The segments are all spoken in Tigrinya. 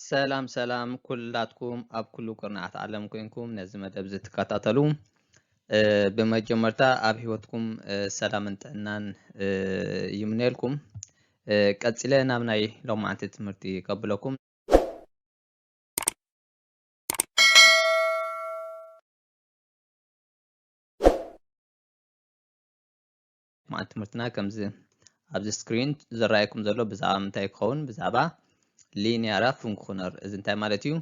ሰላም ሰላም ኩላትኩም ኣብ ኩሉ ኩርናዓት ዓለም ኮይንኩም ነዚ መደብ ዝትከታተሉ፣ እ፣ ብመጀመርታ ኣብ ህይወትኩም፣ እ፣ ሰላምን ጥዕናን፣ እ፣ ይምነየልኩም። እ፣ ቀጺለ ናብ ናይ ሎማዓንቲ ትምህርቲ ከብለኩም። ማለት ትምህርትና ከምዚ ኣብዚ ስክሪን ዝረኣየኩም ዘሎ ብዛዕባ ምንታይ ክኸውን? ብዛዕባ ሊኒያራ ፉንክሽነር። እዚ እንታይ ማለት እዩ?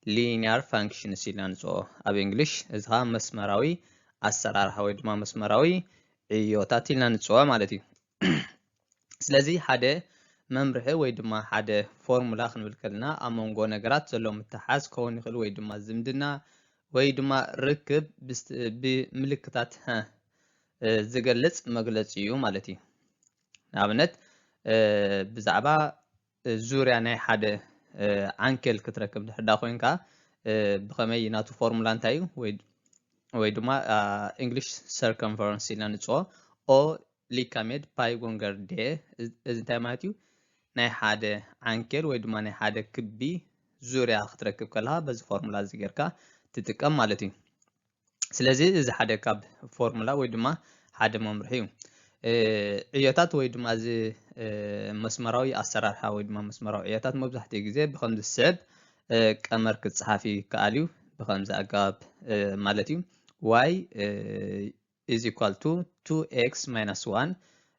ሊኒያር ፋንክሽንስ ኢልና ንፅኦ ኣብ እንግሊሽ። እዚ ከዓ መስመራዊ ኣሰራርሓ ወይ ድማ መስመራዊ ዕዮታት ኢልና ንፅኦ ማለት እዩ። ስለዚ ሓደ መምርሒ ወይ ድማ ሓደ ፎርሙላ ክንብል ከለና ኣብ መንጎ ነገራት ዘሎ ምትሓዝ ክኸውን ይኽእል ወይ ድማ ዝምድና ወይ ድማ ርክብ ብስ-፣ ብምልክታት፣ ሀ፣ እ፣ ዝገልጽ መግለጺ እዩ ማለት እዩ። ንኣብነት፣ እ፣ ብዛዕባ፣ እ፣ ዙርያ ናይ ሓደ፣ እ፣ ዓንኬል ክትረክብ ድሕር ዳ ኮይንካ፣ እ፣ ብኸመይ ናቱ ፎርሙላ እንታይ እዩ? ወይ፣ ወይ ድማ፣ አ፣ ኢንግሊሽ ሰርከምፈረንስ ኢልና ንጽኦ። ኦ ሊካ ሜድ ፓይ ጎንገር ዴ፣ እዚ፣ እዚ እንታይ ማለት እዩ? ናይ ሓደ ዓንኬል ወይ ድማ ናይ ሓደ ክቢ ዙርያ ክትረክብ ከለኻ በዚ ፎርሙላ እዚ ጌርካ ትጥቀም ማለት እዩ። ስለዚ እዚ ሓደ ካብ ፎርሙላ ወይ ድማ ሓደ መምርሒ እዩ። እ፣ ዕዮታት ወይ ድማ እዚ፣ እ፣ መስመራዊ ኣሰራርሓ ወይ ድማ መስመራዊ ዕዮታት መብዛሕትኡ ግዜ ብኸምዚ ዝስዕብ፣ እ፣ ቀመር ክጸሓፍ ይከኣል እዩ። ብኸምዚ ኣገባብ፣ እ፣ ማለት እዩ። ዋይ፣ እ፣ is equal to two x minus one፣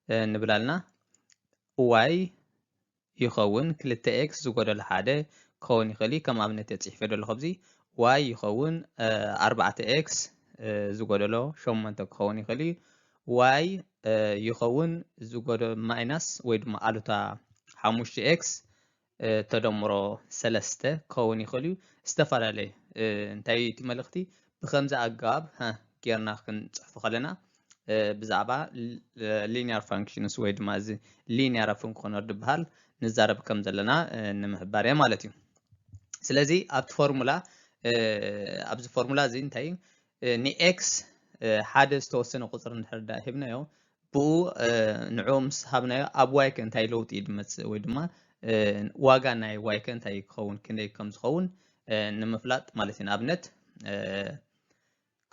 እ፣ ንብል ኣለና። ዋይ ይኸውን ክልተ ኤክስ ዝጎደሎ ሓደ ክኸውን ይኽእል እዩ። ከም ኣብነት እየ ጽሒፈ ዘለኹ ኣብዚ። ዋይ ይኸውን፣ እ፣ ኣርባዕተ ኤክስ፣ እ፣ ዝጎደሎ ሸሞንተ ክኸውን ይኽእል እዩ። ዋይ፣ እ፣ ይኸውን ዝጎደ-፣ ማይናስ ወይ ድማ ኣሉታ ሓሙሽተ ኤክስ፣ እ፣ ተደምሮ ሰለስተ ክኸውን ይኽእል እዩ። ዝተፈላለየ፣ እ፣ እንታይ እዩ እቲ መልእኽቲ? ብኸምዚ ኣገባብ፣ ሀ፣ ጌርና ክንጽሕፎ ከለና፣ እ፣ ብዛዕባ ል-፣ ሊኒያር ፋንክሽንስ ወይ ድማ እዚ ሊኒያር ፉንክሽነር ዝበሃል ንዛረብ ከም ዘለና፣ እ፣ ንምሕባር እየ ማለት እዩ። ስለዚ ኣብቲ ፎርሙላ፣ እ፣ ኣብዚ ፎርሙላ እዚ እንታይ እዩ? እ፣ ንኤክስ፣ እ፣ ሓደ ዝተወሰነ ቁጽሪ እንድሕር ዳ ሂብናዮ፣ ብኡ፣ እ፣ ንዕኡ ምስ ሃብናዮ ኣብ ዋይ ከ እንታይ ለውጢ እዩ ዝመጽእ ወይ ድማ፣ እ፣ ዋጋ ናይ ዋይ ከ እንታይ ክኸውን፣ ክንደይ ከም ዝኸውን፣ እ፣ ንምፍላጥ ማለት እዩ። ንኣብነት፣ እ፣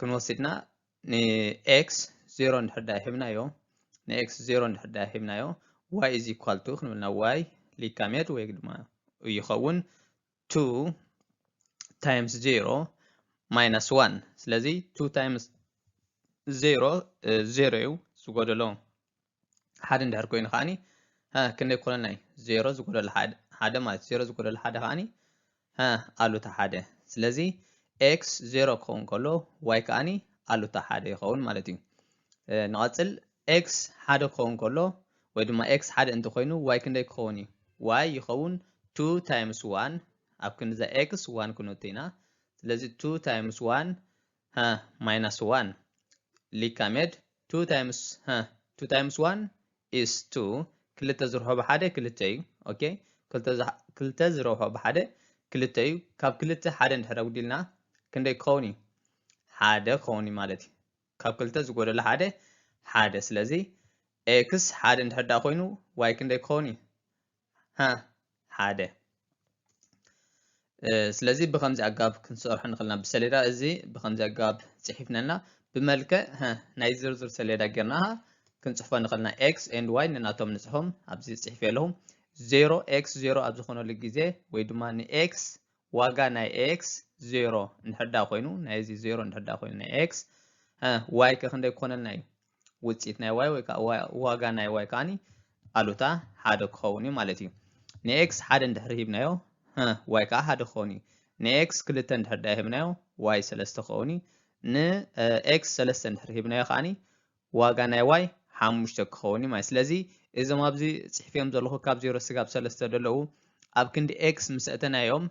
ክንወስድና ንኤክስ ዜሮ እንድሕር ዳ ሂብናዮ፣ ንኤክስ ዜሮ እንድሕር ዳ ሂብናዮ፣ ዋይ ኢዝ ኢኳል ቱ ክንብልና ዋይ ሊካ ሜድ ወይ ድማ ይኸውን ቱ ታይምስ ዜሮ ማይናስ ዋን። ስለዚ ቱ ታይምስ ዜሮ፣ እ፣ ዜሮ እዩ ዝጎደሎ። ሓደ እንድሕር ኮይኑ ከዓኒ፣ ሀ፣ ክንደይ ክኾነልና እዩ? ዜሮ ዝጎደሎ ሓደ፣ ሓደ ማለት ዜሮ ዝጎደሎ ሓደ ከዓኒ፣ ሀ፣ ኣሉታ ሓደ። ስለዚ ኤክስ ዜሮ ክኸውን ከሎ ዋይ ከዓኒ ኣሉታ ሓደ ይኸውን ማለት እዩ። እ፣ ንቐጽል ኤክስ ሓደ ክኸውን ከሎ ወይ ድማ ኤክስ ሓደ እንተኾይኑ ዋይ ክንደይ ክኸውን እዩ? ዋይ ይኸውን ቱ ታይምስ ዋን፣ ኣብ ክንዲ እዛ ኤክስ ዋን ክንወቶ ኢና። ስለዚ ቱ ታይምስ ዋን፣ ሀ፣ ማይናስ ዋን ሊካ ሜድ ቱ ታይምስ፣ ሀ፣ ቱ ታይምስ ዋን ኢስ ቱ፣ ክልተ ዝርሖ ብሓደ ክልተ እዩ። ኦኬ፣ ክልተ ዝሓ-፣ ክልተ ዝርሖ ብሓደ ክልተ እዩ። ካብ ክልተ ሓደ እንድሕር ኣጉዲልና ክንደይ ክኸውን እዩ? ሓደ ክኸውን እዩ ማለት እዩ። ካብ ክልተ ዝጎደለ ሓደ፣ ሓደ። ስለዚ ኤክስ ሓደ እንድሕር ደኣ ኮይኑ ዋይ ክንደይ ክኸውን እዩ? ሃ፣ ሓደ። እ፣ ስለዚ ብኸምዚ ኣገባብ ክንሰርሖ ንኽእል ኢና። ብሰሌዳ እዚ ብኸምዚ ኣገባብ ጽሒፍና ኣለና። ብመልክዕ፣ ሀ፣ ናይ ዝርዝር ሰሌዳ ጌርና፣ ሀ፣ ክንጽሕፎ ንኽእል ኢና። ኤክስ ኤንድ ዋይ ንናቶም ንጽሖም ኣብዚ ጽሒፈ ኣለኹ። ዜሮ ኤክስ ዜሮ ኣብ ዝኾነሉ ግዜ ወይ ድማ ንኤክስ ዋጋ ናይ ኤክስ ዜሮ እንድሕር ደኣ ኮይኑ፣ ናይዚ ዜሮ እንድሕር ደኣ ኮይኑ ናይ ኤክስ፣ ሀ፣ ዋይ ከ ክንደይ ክኾነልና እዩ? ውጽኢት ናይ ዋይ ወይ ከዓ ዋ-፣ ዋጋ ናይ ዋይ ከዓኒ ኣሉታ ሓደ ክኸውን እዩ ማለት እዩ። ንኤክስ ሓደ እንድሕር ሂብናዮ፣ ሀ፣ ዋይ ከዓ ሓደ ክኸውን እዩ። ንኤክስ ክልተ እንድሕር ደኣ ሂብናዮ፣ ዋይ ሰለስተ ክኸውን እዩ። ን፣ እ፣ ኤክስ ሰለስተ እንድሕር ሂብናዮ ከዓኒ ዋጋ ናይ ዋይ ሓሙሽተ ክኸውን እዩ ማለት። ስለዚ እዞም ኣብዚ ጽሒፈዮም ዘለኹ ካብ ዜሮ ስጋብ ሰለስተ ዘለዉ ኣብ ክንዲ ኤክስ ምስ ኣእተናዮም፣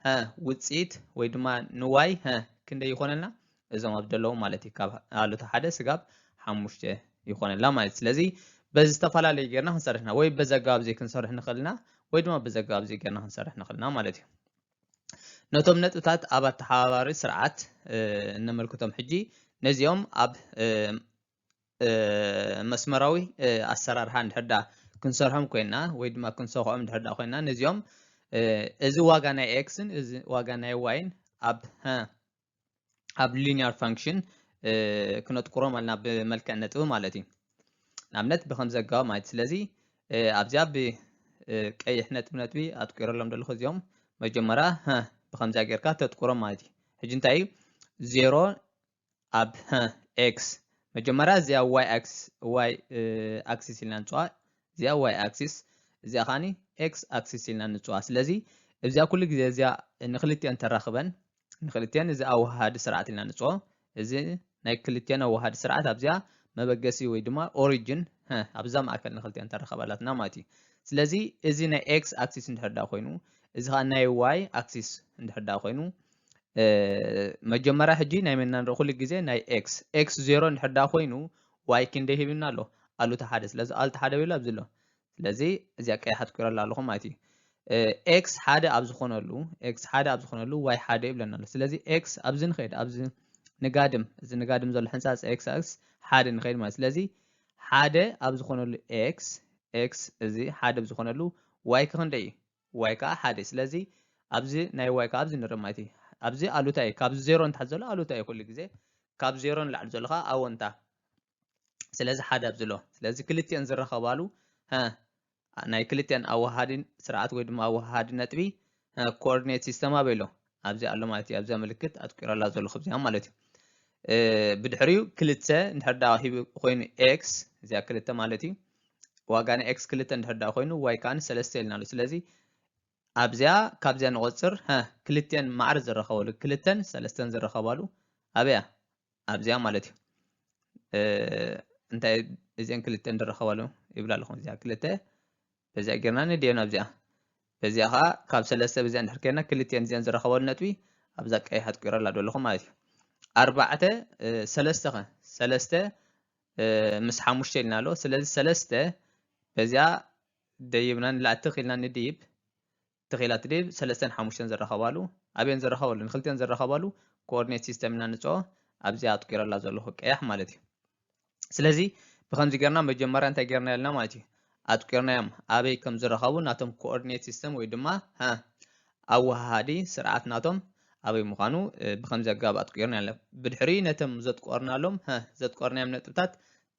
ሀ፣ ውጽኢት ወይ ድማ ንዋይ፣ ሀ፣ ክንደይ ይኾነልና? እዞም ኣብ ዘለዉ ማለት እዩ። ካብ ኣሉታ ሓደ ስጋብ ሓሙሽተ ይኾነልና ማለት እዩ። ስለዚ በዚ ዝተፈላለየ ጌርና ክንሰርሕ ኢና፣ ወይ በዚ ኣገባብ እዚ ክንሰርሕ ንኽእል ኢና፣ ወይ ድማ በዚ ኣገባብ እዚ ጌርና ክንሰርሕ ንኽእል ኢና ማለት እዩ። ነቶም ነጥብታት ኣብ ኣተሓባባሪ ስርዓት፣ እ፣ እነመልክቶም። ሕጂ ነዚኦም ኣብ፣ እ፣ እ፣ መስመራዊ፣ እ፣ ኣሰራርሓ እንድሕር ደኣ ክንሰርሖም ኮይና ወይ ድማ ክንሰኽዖም እንድሕር ደኣ ኮይና ነዚኦም፣ እዚ ዋጋ ናይ x ን እዚ ዋጋ ናይ y ን ኣብ ኣብ linear function ክነጥቁሮም ኣልና ብመልክዕ ነጥቢ ማለት እዩ። ንኣብነት ብከምዚ ኣገባብ ማለት እዩ። ስለዚ ኣብዚኣ ብቀይሕ ነጥቢ ነጥቢ ኣጥቂረሎም ዘለኹ እዚኦም መጀመርያ ብከምዚኣ ጌርካ ተጥቁሮም ማለት እዩ። ሕጂ እንታይ እዩ ዜሮ ኣብ x መጀመርያ እዚኣ y axis y axis ኢልና ንፅዋ እዚኣ y axis እዚኣ ከዓኒ x axis ኢልና ንፅዋ። ስለዚ እዚኣ ኩሉ ግዜ እዚኣ ንክልቲአን ተራኽበን ንክልቲአን እዚ ኣወሃሃዲ ስርዓት ኢልና ንፅዎ። እዚ ናይ ክልቲአን ኣወሃሃዲ ስርዓት ኣብዚኣ መበገሲ ወይ ድማ origin ኣብዛ ማእከል ንክልቲአን ተራኸበላትና ማለት እዩ። ስለዚ እዚ ናይ x axis እንድሕር ዳ ኮይኑ እዚ ከዓ ናይ y axis እንድሕር ዳ ኮይኑ መጀመርያ ሕጂ ናይ መና ንርኢ ኩሉ ግዜ ናይ x x ዜሮ እንድሕር ዳ ኮይኑ y ክንደይ ሂብና ኣሎ ኣሉታ ሓደ። ስለዚ ኣሉታ ሓደ ቢሉ ኣብዚ ኣሎ። ስለዚ እዚኣ ቀያሕ ኣትኩረላ ኣለኹ ማለት እዩ። x ሓደ ኣብ ዝኾነሉ x ሓደ ኣብ ዝኾነሉ y ሓደ ይብለና ኣሎ። ስለዚ x ኣብዚ ንኸይድ ኣብዚ ንጋድም እዚ ንጋድም ዘሎ ሕንፃፅ x ኣክስ ሓደ ንኸይድ ማለት ስለዚ ሓደ ኣብ ዝኾነሉ x x እዚ ሓደ ኣብ ዝኾነሉ y ከ ክንደይ እዩ? y ከዓ ሓደ። ስለዚ ኣብዚ ናይ y ከዓ ኣብዚ ንርኢ ማለት እዩ። ኣብዚ ኣሉታ እዩ። ካብዚ ዜሮ ንታሕቲ ዘሎ ኣሉታ እዩ ኩሉ ግዜ። ካብ ዜሮ ንላዕሊ ዘሎ ከዓ ኣወንታ። ስለዚ ሓደ ኣብዚ ኣሎ። ስለዚ ክልቲአን ዝራኸባሉ ናይ ክልቲአን ኣወሃሃዲ ስርዓት ወይ ድማ ኣወሃሃዲ ነጥቢ coordinate system ኣበይ ኣሎ? ኣብዚ ኣሎ ማለት እዩ። ኣብዚኣ ምልክት ኣጥቂረላ ዘለኹ ኣብዚኣ ማለት እዩ። ብድሕሪኡ ክልተ እንድሕር ዳ ሂቡ ኮይኑ x እዚኣ ክልተ ማለት እዩ። ዋጋ ናይ x ክልተ እንድሕር ዳ ኮይኑ y ከዓ ሰለስተ ኢልና ኣሎ። ስለዚ ኣብዚኣ ካብዚኣ ንቆፅር ክልተን ማዕረ ዝረኸበሉ ክልተን ሰለስተን ዝረኸባሉ ኣበያ ኣብዚኣ ማለት እዩ። እንታይ እዚአን ክልተ እንድረኸባሉ ይብላ ኣለኹ። እዚኣ ክልተ በዚኣ ጌርና ንድየን ኣብዚኣ በዚኣ ከዓ ካብ ሰለስተ በዚኣ እንድሕር ከይድና ክልተን እዚአን ዝረኸባሉ ነጥቢ ኣብዛ ቀይሕ ኣጥቂረላ ዶ ኣለኹ ማለት እዩ። ኣርባዕተ ሰለስተ ኸ ሰለስተ ምስ ሓሙሽተ ኢልና ኣሎ። ስለዚ ሰለስተ በዚኣ ደይብና ንላዕሊ ትኽ ኢልና ንድይብ ትኺላ ትድይብ ሰለስተን ሓሙሽተን ዝረኸባሉ ኣበየን ዝረኸባሉ ንክልተን ዝረኸባሉ coordinate system ኢና ንፅኦ። ኣብዚኣ ኣጥቂረላ ዘለኹ ቀያሕ ማለት እዩ። ስለዚ ብከምዚ ጌርና መጀመርያ እንታይ ጌርና ያልና ማለት እዩ ኣጥቂርናዮም ኣበይ ከም ዝረኸቡ ናቶም coordinate system ወይ ድማ ኣወሃሃዲ ስርዓት ናቶም ኣበይ ምዃኑ ብከምዚ ኣገባብ ኣጥቂርና ያለ ብድሕሪ ነቶም ዘጥቆርናሎም ዘጥቆርናዮም ነጥብታት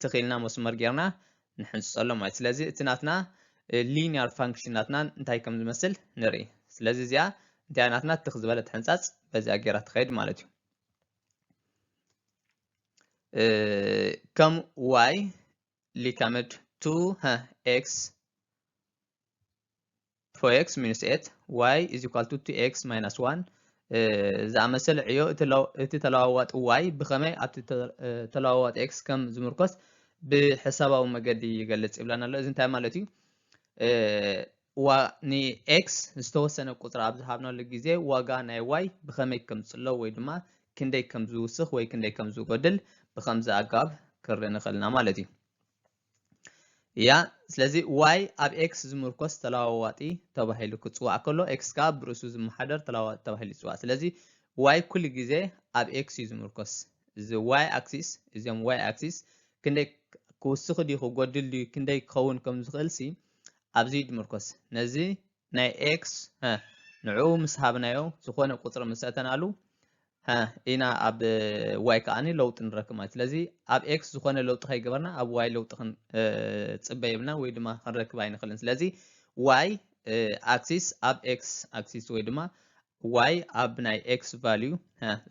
ትኺልና መስመር ጌርና ንሕንፅፀሎም ማለት ስለዚ እቲ ናትና linear function ናትና እንታይ ከም ዝመስል ንርኢ። ስለዚ እዚኣ እንታይ ናትና ትኽ ዝበለት ሕንፃፅ በዚኣ ጌራ ትኸይድ ማለት እዩ። ከም y ሊካመድ two x for x minus eight y is equal to two x minus one ዝኣመሰለ ዕዮ እቲ ተለዋዋጢ y ብኸመይ ኣብቲ ተለዋዋጢ x ከም ዝምርኮስ ብሕሳባዊ መገዲ ይገልጽ ይብለና ኣሎ። እዚ እንታይ ማለት እዩ? ን x ዝተወሰነ ቁጽሪ ኣብ ዝሃብናሉ ግዜ ዋጋ ናይ y ብኸመይ ከም ዝጽሎ ወይ ድማ ክንደይ ከም ዝውስኽ ወይ ክንደይ ከም ዝጎድል ብኸምዚ ኣገባብ ክርኢ ንኽእል ኢና ማለት እዩ። ያ ስለዚ y ኣብ x ዝምርኮስ ተለዋዋጢ ተባሂሉ ክጽዋዕ ከሎ x ከኣ ብርእሱ ዝመሓደር ተለዋዋጢ ተባሂሉ ይጽዋዕ። ስለዚ y ኩሉ ግዜ ኣብ x እዩ ዝምርኮስ። እዚ y axis እዚኦም y axis ክንደይ ክውስኽ ድዩ ክጎድል ድዩ ክንደይ ክኸውን ከም ዝኽእል ሲ ኣብዚ እዩ ዝምርኮስ። ነዚ ናይ x ንዕኡ ምስ ሃብናዮ ዝኾነ ቁጽሪ ምስ ኣእተናሉ ኢና ኣብ y ከዓኒ ለውጢ ንረክብ ማለት ስለዚ ኣብ x ዝኾነ ለውጢ ከይገበርና ኣብ y ለውጢ ክንጽበ የብልና ወይ ድማ ክንረክብ ኣይንኽእልን ስለዚ y axis ኣብ x axis ወይ ድማ y ኣብ ናይ x value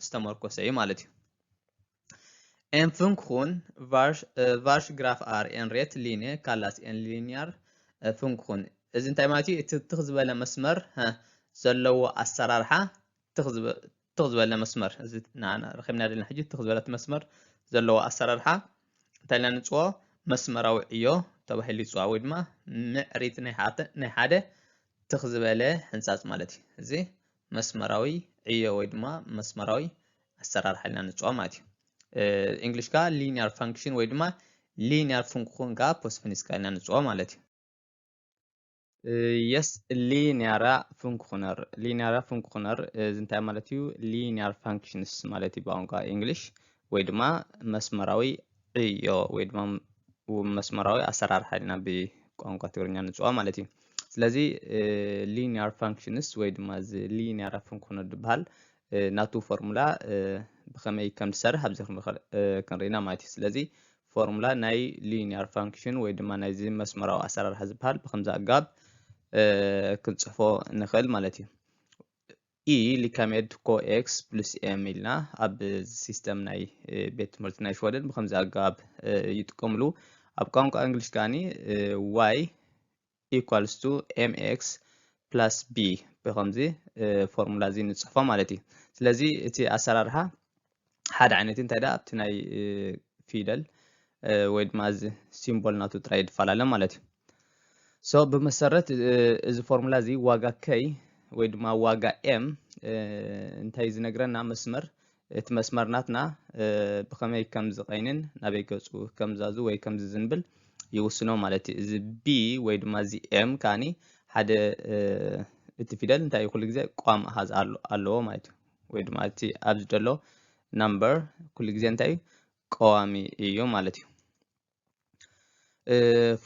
ዝተመርኮሰ እዩ ማለት እዩ። En funktion vars, vars graf är en rät linje kallas en linjär funktion እዚ እንታይ ማለት እዩ? እቲ ትኽ ዝበለ መስመር ዘለዎ ኣሰራርሓ ትኽ ዝበለ መስመር እዚ ረኺብና ዘለና ሕጂ ትኽ ዝበለት መስመር ዘለዎ ኣሰራርሓ እንታይ ኢልና ንፅዎ? መስመራዊ ዕዮ ተባሂሉ ይፅዋዕ ወይ ድማ ምዕሪት ናይ ሓደ ትኽ ዝበለ ሕንፃፅ ማለት እዩ። እዚ መስመራዊ ዕዮ ወይ ድማ መስመራዊ ኣሰራርሓ ኢልና ንፅዋ ማለት እዩ። እንግሊሽ ከዓ linear function ወይ ድማ linear funktion ከዓ ፖስፍኒስካ ኢልና ንፅዋ ማለት እዩ። የስ ሊኒያራ ፉንክኩነር ሊኒያራ ፉንክኩነር እዚ እንታይ ማለት እዩ? linear functions ማለት እዩ ብቋንቋ እንግሊሽ ወይ ድማ መስመራዊ ዕዮ ወይ ድማ መስመራዊ ኣሰራርሓ ኢልና ብቋንቋ ትግርኛ ንፅዋ ማለት እዩ። ስለዚ linear functions ወይ ድማ እዚ linear ኣፈንኮኖ ዝበሃል ናቱ ፎርሙላ ብኸመይ ከም ዝሰርሕ ኣብዚ ክንሪኢና ማለት እዩ። ስለዚ ፎርሙላ ናይ linear function ወይ ድማ ናይዚ መስመራዊ ኣሰራርሓ ዝበሃል ብከምዚ ኣገባብ ክንፅሕፎ ንኽእል ማለት እዩ። E ሊካሜድ ኮ x plus m ኢልና ኣብ system ናይ ቤት ትምህርቲ ናይ ሽወደን ብከምዚ ኣገባብ ይጥቀምሉ። ኣብ ቋንቋ እንግሊሽ ከዓኒ y equals to mx plus b ብከምዚ ፎርሙላ እዚ ንፅሕፎ ማለት እዩ። ስለዚ እቲ ኣሰራርሓ ሓደ ዓይነት እንታይ ደኣ ኣብቲ ናይ ፊደል ወይ ድማ እዚ symbol ናቱ ጥራይ ይፈላለ ማለት እዩ። So ብመሰረት እዚ ፎርሙላ እዚ ዋጋ k ወይ ድማ ዋጋ m እንታይ ዝነግረና መስመር እቲ መስመር ናትና ብኸመይ ከም ዝቐይንን ናበይ ገፁ ከም ዛዙ ወይ ከም ዝዝንብል ይውስኖ ማለት እዩ። እዚ b ወይ ድማ እዚ m ከዓኒ ሓደ እቲ ፊደል እንታይ እዩ ኩሉ ግዜ ቋሚ ኣሃዝ ኣለዎ ማለት እዩ። ወይ ድማ እቲ ኣብዚ ዘሎ number ኩሉ ግዜ እንታይ እዩ ቀዋሚ እዩ ማለት እዩ።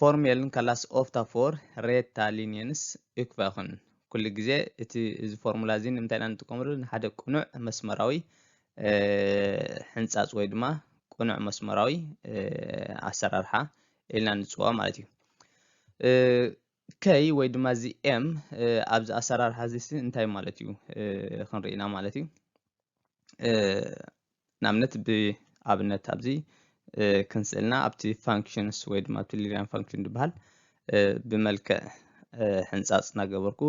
ፎርሜልን ካላስ ኦፍታ ፎር ሬታ ሊኒየንስ ኢኩቫኹን ኩሉ ግዜ እቲ እዚ ፎርሙላ እዚ ንምንታይ ኢና ንጥቀመሉ? ንሓደ ቅኑዕ መስመራዊ ሕንፃፅ ወይ ድማ ቅኑዕ መስመራዊ ኣሰራርሓ ኢልና ንፅውዖ ማለት እዩ። ከይ ወይ ድማ እዚ ኤም ኣብዚ ኣሰራርሓ እዚ እንታይ ማለት እዩ ክንርኢና ማለት እዩ። ንኣብነት ብኣብነት ኣብዚ ክንስእልና ኣብቲ functions ወይ ድማ ኣብቲ linear function ዝበሃል ብመልክዕ ሕንፃፅ እናገበርኩ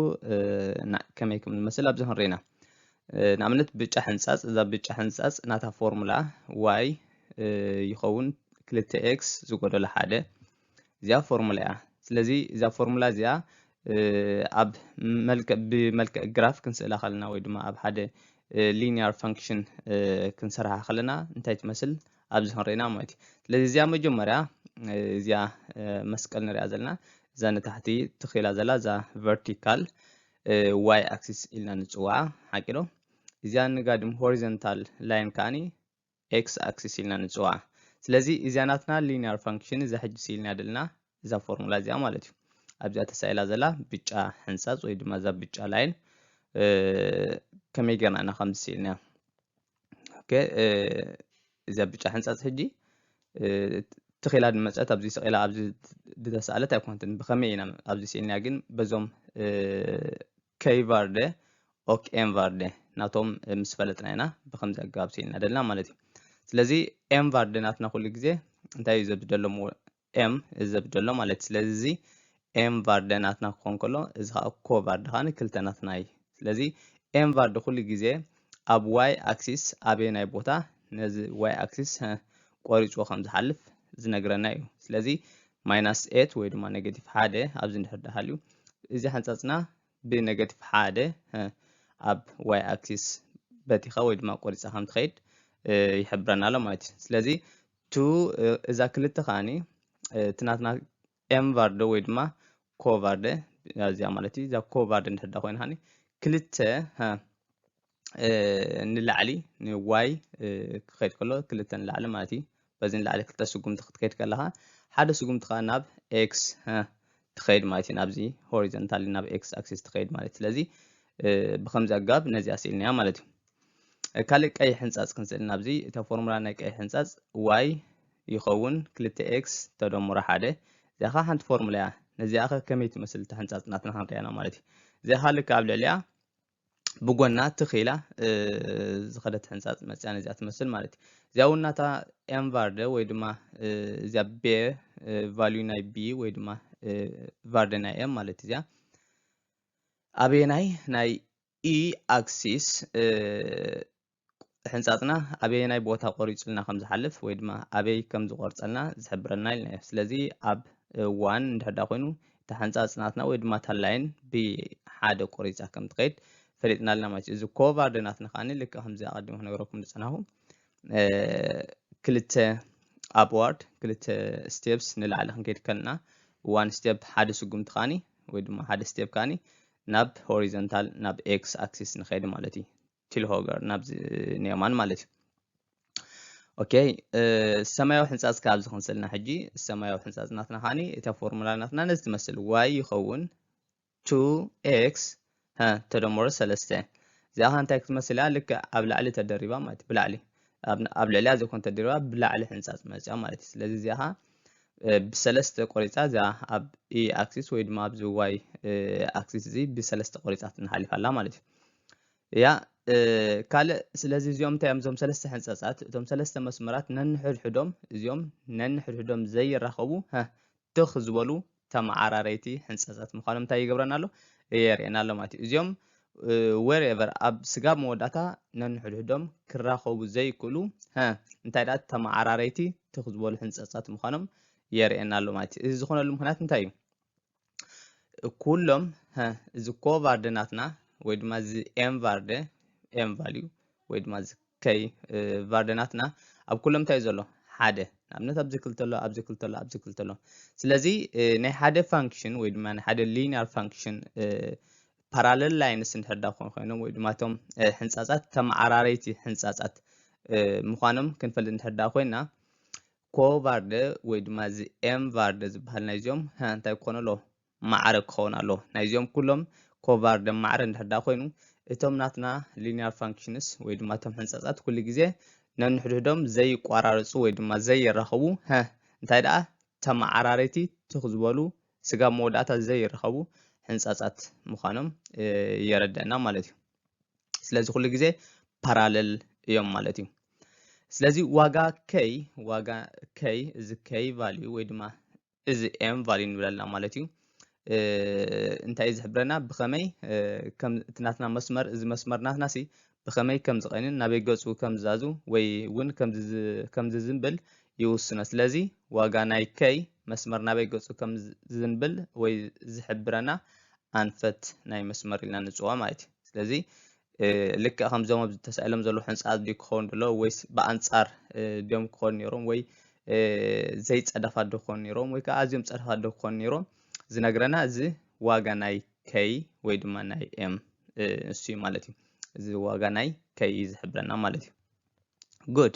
ከመይ ከም ዝመስል ኣብዚ ክንርኢና። ንኣብነት ብጫ ሕንፃፅ እዛ ብጫ ሕንፃፅ ናታ ፎርሙላ y ይኸውን ክልተ x ዝጎደሎ ሓደ እዚኣ ፎርሙላ እያ። ስለዚ እዛ ፎርሙላ እዚኣ ኣብ ብመልክዕ ግራፍ ክንስእላ ከለና ወይ ድማ ኣብ ሓደ linear function ክንሰርሓ ከለና እንታይ ትመስል ኣብዚ ክንርኢና ማለት እዩ። ስለዚ እዚኣ መጀመርያ እዚኣ መስቀል ንሪኣ ዘለና እዛ ንታሕቲ ትኽኢላ ዘላ እዛ vertical y axis ኢልና ንፅውዓ ሓቂ ዶ? እዚኣ ንጋድም horizontal line ከዓኒ x axis ኢልና ንፅውዓ። ስለዚ እዚኣ ናትና linear function እዛ ሕጂ ስኢልና ዘለና እዛ ፎርሙላ እዚኣ ማለት እዩ። ኣብዚኣ ተሳኢላ ዘላ ብጫ ሕንፃፅ ወይ ድማ እዛ ብጫ line ከመይ ጌርና ኢና ከምዚ ስኢልና እዛ ብጫ ሕንፃፅ ሕጂ ትኽኢላ ድመፀት ኣብዚ ስቕኢላ ኣብዚ ድተሳእለት ኣይኮነትን። ብኸመይ ኢና ኣብዚ ስኢልና ግን በዞም ከይቫርደ ኦክ ኤንቫርደ ናቶም ምስ ፈለጥና ኢና ብከምዚ ኣገባብ ስኢልና ደልና ማለት እዩ። ስለዚ ኤንቫርደ ናትና ኩሉ ግዜ እንታይ እዩ ዘብደሎ ኤም ዘብደሎ ማለት እዩ። ስለዚ እዚ ኤንቫርደ ናትና ክኾን ከሎ እዚ ከዓ ኮቫርደ ከዓ ክልተ ናትና እዩ። ስለዚ ኤንቫርደ ኩሉ ግዜ ኣብ ዋይ ኣክሲስ ኣበየናይ ቦታ ነዚ ዋይ ኣክሲስ ቆሪፅዎ ከም ዝሓልፍ ዝነግረና እዩ። ስለዚ ማይናስ ኤት ወይ ድማ ኔጌቲቭ ሓደ ኣብዚ እንድሕር ደሃልዩ እዚ ሓንፃፅና ብኔጌቲቭ ሓደ ኣብ ዋይ ኣክሲስ በቲኻ ወይ ድማ ቆሪፃ ከም ትኸይድ ይሕብረና ኣሎ ማለት እዩ። ስለዚ ቱ እዛ ክልተ ከዓኒ እቲ ናትና ኤንቫርደ ወይ ድማ ኮቫርደ እዚኣ ማለት እዩ። እዛ ኮቫርደ እንድሕር ኮይና ከዓኒ ክልተ ንላዕሊ ንዋይ ክኸይድ ከሎ ክልተ ንላዕሊ ማለት እዩ። በዚ ንላዕሊ ክልተ ስጉምቲ ክትከይድ ከለኻ ሓደ ስጉምቲ ከዓ ናብ ኤክስ ትኸይድ ማለት እዩ። ናብዚ ሆሪዞንታሊ ናብ ኤክስ ኣክሲስ ትኸይድ ማለት እዩ። ስለዚ ብከምዚ ኣገባብ ነዚኣ ስኢልናያ ማለት እዩ። ካልእ ቀይሕ ሕንፃፅ ክንስእል ናብዚ እታ ፎርሙላ ናይ ቀይሕ ሕንፃፅ ዋይ ይኸውን ክልተ ኤክስ ተደምሮ ሓደ እዚኣ ከዓ ሓንቲ ፎርሙላ እያ። ነዚኣ ከ ከመይ ትመስል እታ ሕንፃፅ ናትና ክንሪኣና ማለት እዩ። እዚኣ ከዓ ልክዕ ኣብ ልዕሊኣ ብጎና ትኽ ኢላ ዝኸደት ሕንፃፅ መፅያ ነዚኣ ትመስል ማለት እዩ። እዚኣ እውን ናታ ኤንቫርደ ወይ ድማ እዚኣ ቤ ቫልዩ ናይ ቢ ወይ ድማ ቫርደ ናይ ኤም ማለት እዚኣ ኣበየናይ ናይ ኢ ኣክሲስ ሕንፃፅና ኣበየናይ ቦታ ቆሪፁልና ከም ዝሓልፍ ወይ ድማ ኣበይ ከም ዝቆርፀልና ዝሕብረና ኢልና እዩ። ስለዚ ኣብ ዋን እንድሕር ዳ ኮይኑ እታ ሕንፃፅ ናትና ወይ ድማ እታ ላይን ብሓደ ቆሪፃ ከም ትኸይድ ፈሊጥና ኣለና ማለት እዩ። እዚ ኮቫርደ ናትና ከዓኒ ልክዕ ከምዚ ኣቐዲሙ ክነግረኩም ዝፀናኹ ክልተ ኣፕዋርድ ክልተ ስቴፕስ ንላዕሊ ክንከይድ ከለና ዋን ስቴፕ ሓደ ስጉምቲ ከዓኒ ወይ ድማ ሓደ ስቴፕ ከዓኒ ናብ ሆሪዞንታል ናብ ኤክስ ኣክሲስ ንኸይድ ማለት እዩ። ቲልሆገር ናብዚ ንየማን ማለት እዩ። ኦኬ ሰማያዊ ሕንፃፅ ካብ ዝኽንስልና ሕጂ ሰማያዊ ሕንፃፅ ናትና ከዓኒ እታ ፎርሙላ ናትና ነዚ ትመስል ዋይ ይኸውን two x ተደመሮ ሰለስተ። እዚኣ ከ እንታይ ክትመስል እያ? ልክዕ ኣብ ላዕሊ ተደሪባ ማለት እዩ። ብላዕሊ ኣብ ልዕሊያ ዘይኮን ተደሪባ ብላዕሊ ሕንፃፅ መፅያ ማለት እዩ። ስለዚ እዚኣ ከ ብሰለስተ ቆሪፃ እዚኣ ኣብ e axis ወይ ድማ ኣብዚ y axis እዚ ብሰለስተ ቆሪፃ ትንሓሊፍ ኣላ ማለት እዩ። ያ ካልእ ስለዚ እዚኦም እንታይ እዮም? እዞም ሰለስተ ሕንፃፃት እቶም ሰለስተ መስመራት ነንሕድሕዶም እዚኦም ነንሕድሕዶም ዘይራኸቡ ትኽ ዝበሉ ተመዓራረይቲ ሕንፃፃት ምዃኖም እንታይ ይገብረና ኣሎ? የርእየና ኣሎ ማለት እዩ። እዚኦም wherever ኣብ ስጋብ መወዳእታ ነንሕድሕዶም ክራኸቡ ዘይክእሉ እንታይ ደኣ ተመዓራረይቲ ትኽ ዝበሉ ሕንፃፃት ምዃኖም የርእየና ኣሎ ማለት እዩ። እዚ ዝኾነሉ ምክንያት እንታይ እዩ? ኩሎም እዚ ኮቫርደ ናትና ወይ ድማ እዚ ኤም ቫርደ ኤም ቫልዩ ወይ ድማ እዚ ከይ ቫርደ ናትና ኣብ ኩሎም እንታይ ዘሎ ሓደ ንኣብነት ኣብዚ ክልተ ኣሎ ኣብዚ ክልተ ኣሎ ኣብዚ ክልተ ኣሎ። ስለዚ ናይ ሓደ function ወይ ድማ ናይ ሓደ linear function parallel lines እንድሕር ዳ ኮይኖም ወይ ድማ እቶም ሕንፃፃት ተመዓራረይቲ ሕንፃፃት ምዃኖም ክንፈልጥ እንድሕር ዳ ኮይና ኮቫርደ ወይ ድማ እዚ ኤም ቫርደ ዝበሃል ናይዚኦም እንታይ ክኾኑ ኣለዎ? ማዕረ ክኸውን ኣለዎ። ናይዚኦም ኩሎም ኮቫርደ ማዕረ እንድሕር ዳ ኮይኑ እቶም ናትና linear functions ወይ ድማ እቶም ሕንፃፃት ኩሉ ግዜ ነንሕድሕዶም ዘይቋራረፁ ወይ ድማ ዘይራኸቡ እንታይ ደኣ ተመዓራረይቲ ትኽ ዝበሉ ስጋብ መወዳእታ ዘይራኸቡ ሕንፃፃት ምዃኖም የረደእና ማለት እዩ። ስለዚ ኩሉ ግዜ parallel እዮም ማለት እዩ። ስለዚ ዋጋ ከይ ዋጋ ከይ እዚ ከይ value ወይ ድማ እዚ ኤም value ንብል ኣለና ማለት እዩ። እንታይ እዩ ዝሕብረና ብኸመይ እቲ ናትና መስመር እዚ መስመር ናትና ሲ ብኸመይ ከም ዝቐንን ናበይ ገፁ ከም ዝዛዙ ወይ እውን ከም ዝዝንብል ይውስኖ። ስለዚ ዋጋ ናይ ከይ መስመር ናበይ ገፁ ከም ዝዝንብል ወይ ዝሕብረና ኣንፈት ናይ መስመር ኢልና ንፅውዖ ማለት እዩ። ስለዚ ልክዕ ከምዞም ኣብዚ ተሳኢሎም ዘለዉ ሕንፃት ድዩ ክኸውን ደሎ ወይስ ብኣንፃር ድዮም ክኾኑ ነይሮም ወይ ዘይፀደፋት ዶ ክኾኑ ነይሮም ወይ ከዓ ኣዝዮም ፀደፋት ዶ ክኾኑ ነይሮም ዝነግረና እዚ ዋጋ ናይ ከይ ወይ ድማ ናይ ኤም እሱ እዩ ማለት እዩ። እዚ ዋጋ ናይ ከይ እዩ ዝሕብረና ማለት እዩ። ጉድ